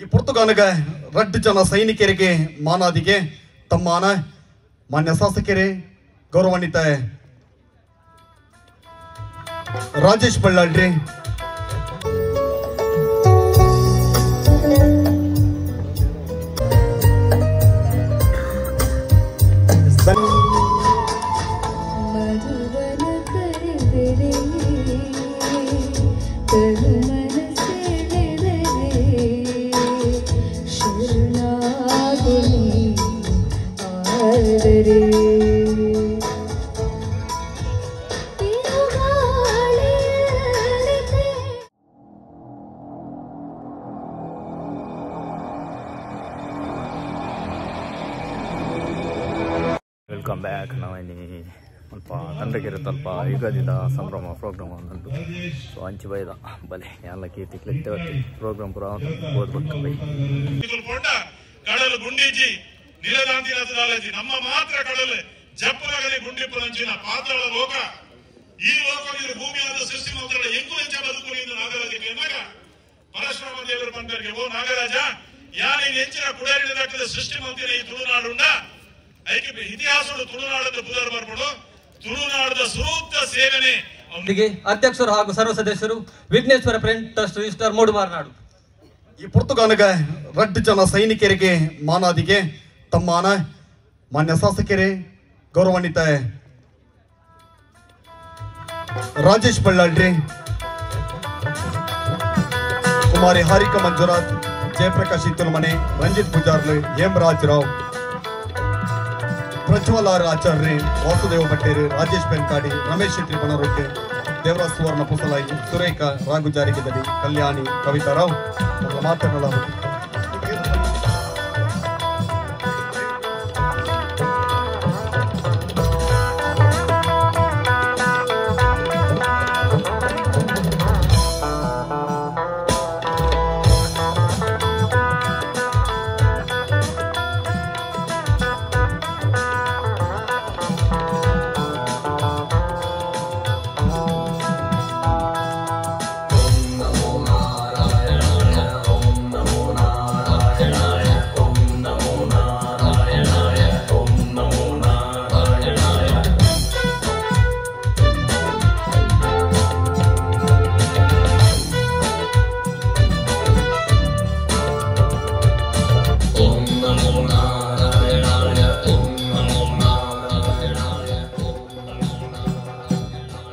ಈ ಪೊರ್ತುಗಾನಗ ರಡ್ಡು ಜನ ಸೈನಿಕರಿಗೆ ಮಾನಾದಿಗೆ ತಮ್ಮಾನ ಮಾನ್ಯ ಶಾಸಕರೇ ಗೌರವಾನ್ವಿತ ರಾಜೇಶ್ ಬಳ್ಳಾಳ್ರಿ welcome back. ನಾವಿನಿ ಅಲ್ಪ ತಂಡಗಿರುತ್ತಲ್ಪ ಯುಗಾದಿದ ಸಂಭ್ರಮ ಪ್ರೋಗ್ರಾಮ್ ಒಂದುಂಟು. ಸೊ ಅಂಚಿ ಬೈದ ಬಲೆ ಎಲ್ಲ ಕೀರ್ತಿ ಕ್ಲಿಕ್ ಪ್ರೋಗ್ರಾಮ್ ಪೂರ ಓದ್ಬೇಕು ಬೈ. ಕಡಲು ಗುಂಡಿಜಿ ನೀಲದಾಂತಿ ನಮ್ಮ ಮಾತ್ರ ಕಡಲು ಜಪ್ಪನಗಲಿ ಗುಂಡಿಪ್ಪುನಂಚಿನ ಪಾತಾಳ ಲೋಕ. ಈ ಲೋಕ ಭೂಮಿಯಾದ ಸೃಷ್ಟಿ ಮಾತ್ರ ಎಂಕು ಹೆಂಚ ಬದುಕು ಎಂದು ನಾಗರಾಜ ಕೇಳಿದಾಗ ಪರಶುರಾಮ ದೇವರು ಬಂದವರಿಗೆ, ಓ ನಾಗರಾಜ, ಯಾರು ಹೆಂಚಿನ ಕುಡೇರಿನ ಸೃಷ್ಟಿ ಮಂತಿನ ಈ ತುಳುನಾಡುಂಡ ಐಕೆ ಇತಿಹಾಸಡು ತುಳುನಾಡದ ಬುಧರ್ ಬರ್ಪಡು ತುಳುನಾಡದ ಸುರೂತ ಸೇವನೆ. ಅಧ್ಯಕ್ಷರು ಹಾಗೂ ಸರ್ವ ಸದಸ್ಯರು ವಿಘ್ನೇಶ್ವರ ಪ್ರಿಂಟ್ ಟ್ರಸ್ಟ್ ರಿಜಿಸ್ಟರ್ ಮೂಡುಮಾರ್ನಾಡು. ಈ ಪೊರ್ತುಗಾನಗ ರಡ್ಡು ಜನ ಸೈನಿಕರಿಗೆ ಮಾನಾದಿಗೆ ತಮ್ಮಾನ ಮಾನ್ಯ ಶಾಸಕರೇ ಗೌರವಾನ್ವಿತ ರಾಜೇಶ್ ಬಳ್ಳಾಳ್ರಿ, ಕುಮಾರಿ ಹಾರಿಕಾ ಮಂಜುನಾಥ್, ಜಯಪ್ರಕಾಶ್ ಇತ್ತುಲಮನೆ, ರಂಜಿತ್ ಪೂಜಾರ್ಲು, ಎಂ ರಾಜರಾವ್, ಪ್ರಜ್ವಲ್ ಆರ್ ಆಚಾರ್ಯ, ವಾಸುದೇವ ಭಟ್ಟೇರಿ, ರಾಜೇಶ್ ಬೆನ್ಕಾಡಿ, ರಮೇಶ್ ಶೆಟ್ಟಿ ಬಣರೊಟ್ಟೆ, ದೇವರಾಜ್ ಸುವರ್ಣ ಪುಸಲಾಯಿ, ಸುರೇಖಾ ರಾಘು ಜಾರಿಗೆದಡಿ, ಕಲ್ಯಾಣಿ ಕವಿತಾ ರಾವ್ ಮಾತನಾಡ.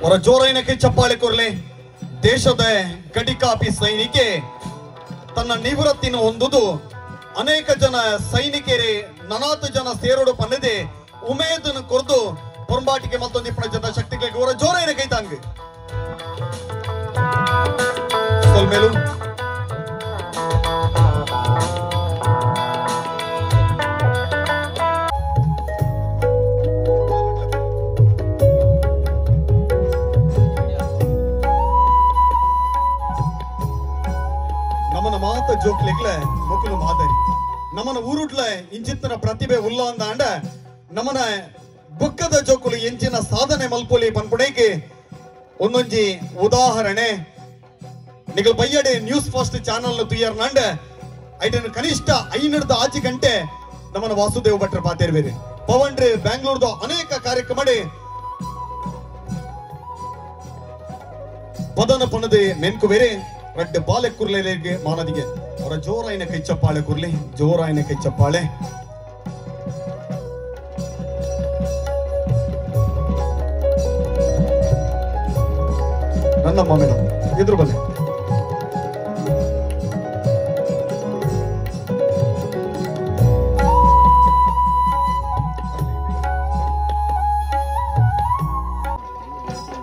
ಅವರ ಜೋರೈನಕ್ಕೆ ಚಪ್ಪಾಳೆ ಕೊರಲೆ. ದೇಶದ ಗಡಿಕಾಪಿ ಸೈನಿಕೆ ತನ್ನ ನಿವೃತ್ತಿನ ಹೊಂದುದು ಅನೇಕ ಜನ ಸೈನಿಕರೇ ನನಾತು ಜನ ಸೇರೋಡು ಪನ್ನದೆ ಉಮೇದನ್ನು ಕೊರದು ಪೊರಂಬಾಟಿಗೆ ಮತ್ತೊಂದು ಇಪ್ಪಣ ಜನ ಶಕ್ತಿಗಳಿಗೆ ಅವರ ಜೋರೈನ ಕೈತಾಂಗ್ ಮೇಲು. ನಮನ ಮಾತ ಜೋಕ್ಲೆಗ್ಲೆ ಮೊಕಲು ಮಾದರಿ ನಮನ ಊರುಟ್ಲೆ ಇಂಚಿತ್ತನ ಪ್ರತಿಭೆ ಉಲ್ಲ ಅಂದಾಂಡ ನಮನ ಬುಕ್ಕದ ಜೋಕುಲು ಎಂಚಿನ ಸಾಧನೆ ಮಲ್ಪೊಲಿ ಪನ್ಪುಡೇಕೆ ಒಂದೊಂಜಿ ಉದಾಹರಣೆ. ನಿಗಲ್ ಬಯ್ಯಡೆ ನ್ಯೂಸ್ ಫಸ್ಟ್ ಚಾನಲ್ ತುಯ್ಯರ್ನಾಂಡ ಐಟನ್ ಕನಿಷ್ಠ 5 ಆಚೆ ಗಂಟೆ ನಮನ ವಾಸುದೇವ ಭಟ್ರ ಪಾತೇರ್ಬೇರೆ ಪವನ್ರೆ ಬ್ಯಾಂಗ್ಳೂರ್ದ ಅನೇಕ ಕಾರ್ಯಕ್ರಮ ಪದನ ಪಣದೆ ಮೆನ್ಕು ಬೇರೆ ರಡ್ಡ ಬಾಲೆ ಕುರ್ಲೆಗೆ ಮಾನದಿಗೆ ಅವರ ಜೋರಾಯಿನ ಕೈ ಚಪ್ಪಾಳೆ ಕುರ್ಲಿ, ಜೋರಾಯಿನ ಕೈ ಚಪ್ಪಾಳೆ. ನನ್ನ ಮೇಡಮ್ ಎದುರು ಬಲ್ಲೆ.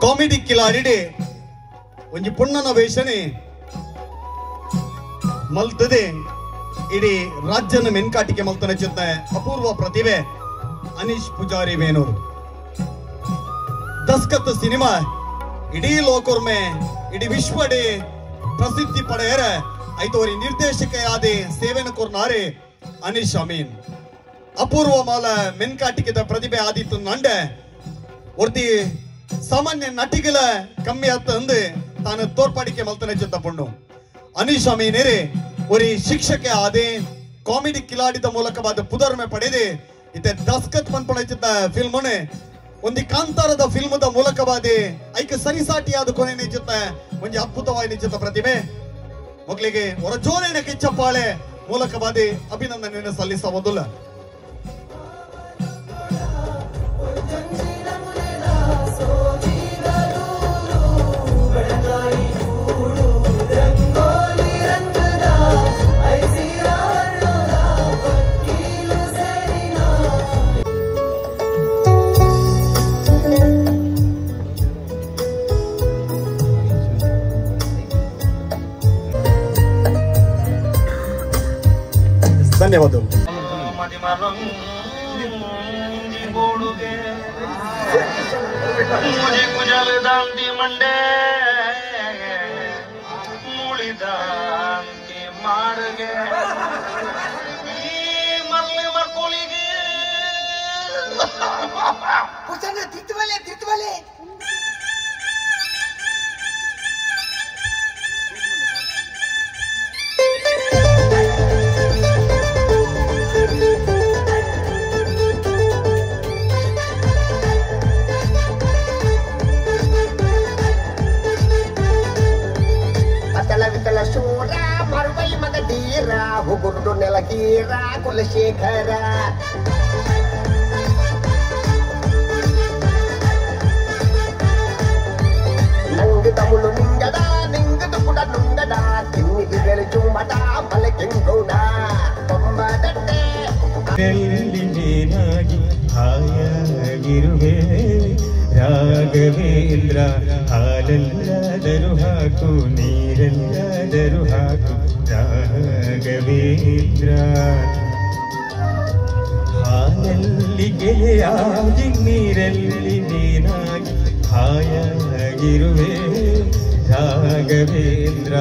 ಕಾಮಿಡಿ ಕಿಲಾಡಿ ಒಂಜಿ ಪೊಣ್ಣನ ವೇಷನೆ ಮಲ್ತದೆ ಇಡೀ ರಾಜ್ಯನ ಮೆನ್ಕಾಟಿಕೆ ಮಲ್ತನ ಚಿತ್ತ ಅಪೂರ್ವ ಪ್ರತಿಭೆ ಅನೀಶ್ ಪೂಜಾರಿ ವೇಣೂರು. ದಸ್ಕತ್ ಸಿನಿಮಾ ಇಡೀ ಲೋಕೊರ್ಮೆ ಇಡೀ ವಿಶ್ವಡೇ ಪ್ರಸಿದ್ಧಿ ಪಡೆಯರ ಐತೋರಿ ನಿರ್ದೇಶಕೆಯಾದ ಸೇವೆನ ಕೊರ್ನಾರೆ ಅನೀಶ್ ಅಮೀನ್. ಅಪೂರ್ವ ಮಾಲ ಮೆನ್ಕಾಟಿಕೆದ ಪ್ರತಿಭೆ ಆದಿತ್ತು ನಂಡೆ ಒರ್ತಿ ಸಾಮಾನ್ಯ ನಟಿಗಳ ಕಮ್ಮಿ ಆತ ಅಂದು ತಾನು ತೋರ್ಪಾಡಿಕೆ ಮಲ್ತನ ಚಿತ್ತ ಪೊಣ್ಣು ಅನೀಶ್ ಅಮೀನೇರೆ ಒರಿ ಶಿಕ್ಷಕೆ ಆದೆ ಕಾಮಿಡಿ ಕಿಲಾಡಿದ ಮೂಲಕವಾದ ಪುದರ್ಮೆ ಪಡೆದೆ ಇತ್ತೆ ದಸ್ಕತ್ ಪನ್ಪಣ ಫಿಲ್ಮ್ ಒಂದು ಕಾಂತಾರದ ಫಿಲ್ಮದ ಮೂಲಕವಾದ ಐಕೆ ಸರಿಸಾಟಿಯಾದ ಕೊನೆ ನಿಜುತ್ತ ಒಂಜಿ ಅದ್ಭುತವಾದ ನಿಜುತ್ತ ಪ್ರತಿಮೆ ಮಕ್ಕಳಿಗೆ ಹೊರ ಜೋರೇನ ಕಿಚ್ಚಪ್ಪಾಳೆ ಮೂಲಕವಾದ ಅಭಿನಂದನೆಯನ್ನು ಸಲ್ಲಿಸಬಹುದಿಲ್ಲ. ಧನ್ಯವಾದಗಳು. ಕುಲಶೇಖರ ನಂಗೆ ತಮುಳು ನಿಂಗಡ ನಿಂಗದು ಕೂಡ ನುಂಗಡ ತಿನ್ನಿಗೆ ಚುಮ್ಮಟ ಮಲೆ ಕೆಂಗೌಡ ಬೊಮ್ಮದಟ್ಟೆ ನೀನಾಗಿ ಹಾಯಾಗಿರುವೆ ರಾಘವೇಂದ್ರ ಹಾಲೆಲ್ಲಾದರೂ ಹಾಕು ನೀರೆಲ್ಲಾದರೂ ಹಾಕು ರಾಘವೇಂದ್ರ ಹಾಲಲ್ಲಿ ಗೆಳೆಯಾಗಿ ನೀರಲ್ಲಿ ನೀನಾಗಿ ಹಾಯಾಗಿರುವೆ ರಾಘವೇಂದ್ರ.